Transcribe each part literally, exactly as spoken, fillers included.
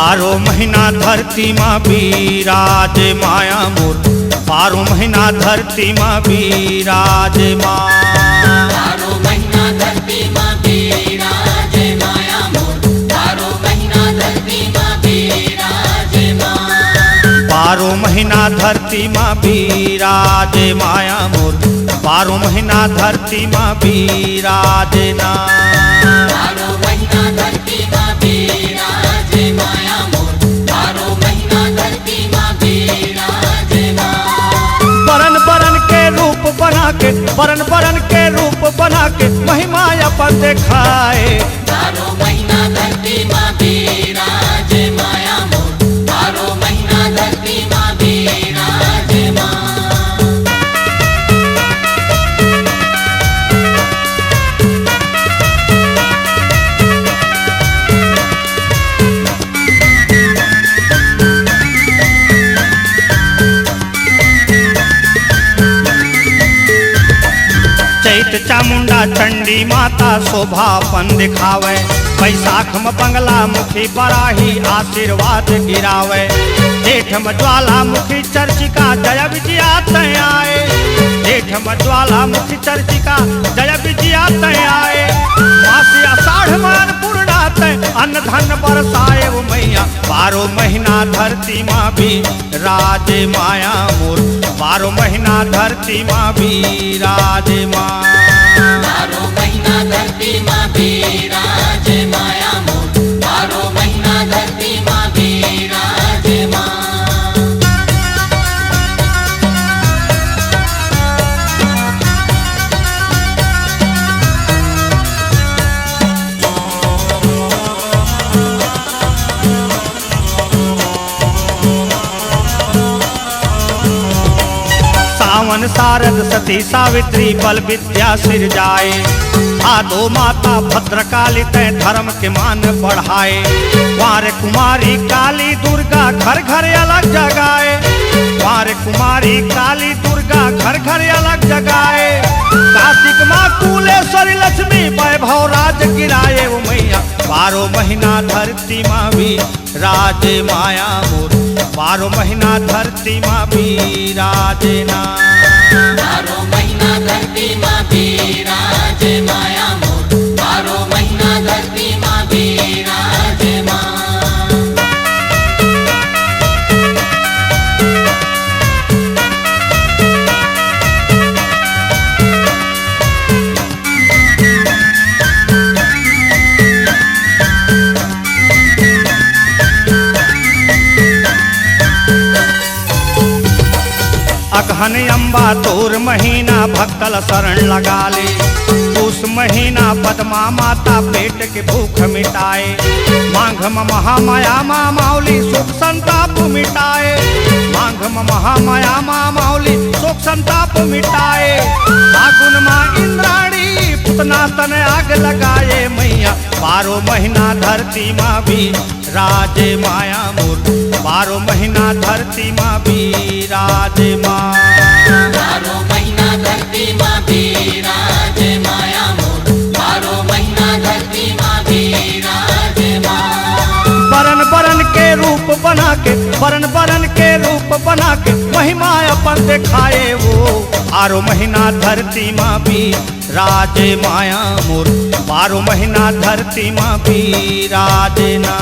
बारो महीना धरती मा बिराजे माया मोर, बारो महीना धरती मा बिराजे माँ। बारो महीना धरती मा बिराजे माया मोर, बारो महीना धरती मा बिराजे माँ। बारो महीना धरती मा बिराजे माया मोर, बारो महीना धरती मा बिराजे ना। बारो महीना धरती मा बिराजे माया मोर, बारो महीना धरती मा बिराजे माँ। बरन बरन के रूप बना के, बरन बरन के रूप बना के, महिमा अपन देखाए। बारो महीना धरती मा बिराजे माया मोर, बारो महीना धरती मा बिराजे माँ। चैत चामुंडा चंडी माता शोभा अपन दिखावे, बैसाख म बंगला मुखी बराही आशीर्वाद गिरावे, जेठ म ज्वालामुखी चर्चिका जय विजया तय आए, जेठ म ज्वालामुखी चर्चिका जय विजया तय आए, मासी आषाढ़ म अन्नपूर्णा तय अन्न धन बरसाए ओ मैया। बारो महीना धरती मा बिराजे माया मोर, बारो महीना धरती मा बिराजे माँ। बारो महीना धरती मा बिराजे माया मोर, बारो महीना धरती मा बिराजे माँ। सावन सारद सती सावित्री बल विद्या सिरजाए, भादो माता भद्रकाली तय धर्म के मान बढ़ाए। कुंवार कुमारी काली दुर्गा घर घर अलख जगाए, कुंवार कुमारी काली दुर्गा घर घर अलख जगाए। कार्तिक माँ कुलेश्वरी लक्ष्मी वैभव राज गिराए ओ मैया। बारो महीना धरती मा बिराजे माया मोर, बारो महीना धरती मा बिराजे ना। बारो महीना धरती मा बिराजे माया मोर, बारो महीना धरती मा बिराजे माँ। अगहन अम्बा तोर महीना भक्तल शरण लगा ले। पूस महीना पद्मा माता पेट के भूख मिटाए। माघ म महामाया माँ माउली शोक संताप मिटाए। माघ म महामाया माँ माउली शोक संताप मिटाए। फागुन माँ इंद्राणी पुतना तन आग लगाए मैया। बारो महीना धरती मा बिराजे माया मोर, बारो महीना धरती मा बिराजे माँ। बारो महीना धरती मा बिराजे माया मोर, बारो महीना धरती मा बिराजे माँ। बरन बरन के रूप बना के, बरन बरन के रूप बना के, महिमा अपन देखाए वो। बारो महीना धरती मा बिराजे माया मोर, बारो महीना धरती मा बिराजे ना।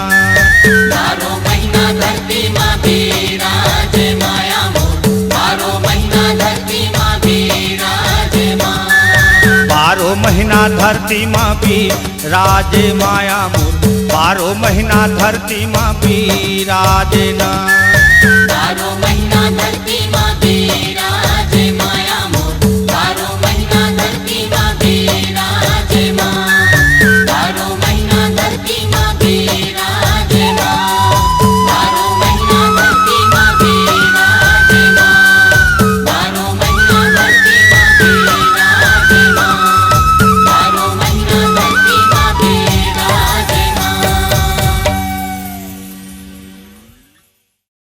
बारो महीना धरती मा बिराजे माया मोर, बारो महीना धरती मा बिराजे माँ। बारो महीना धरती मा बिराजे माया मोर, बारो महीना धरती मा बिराजे ना। बारो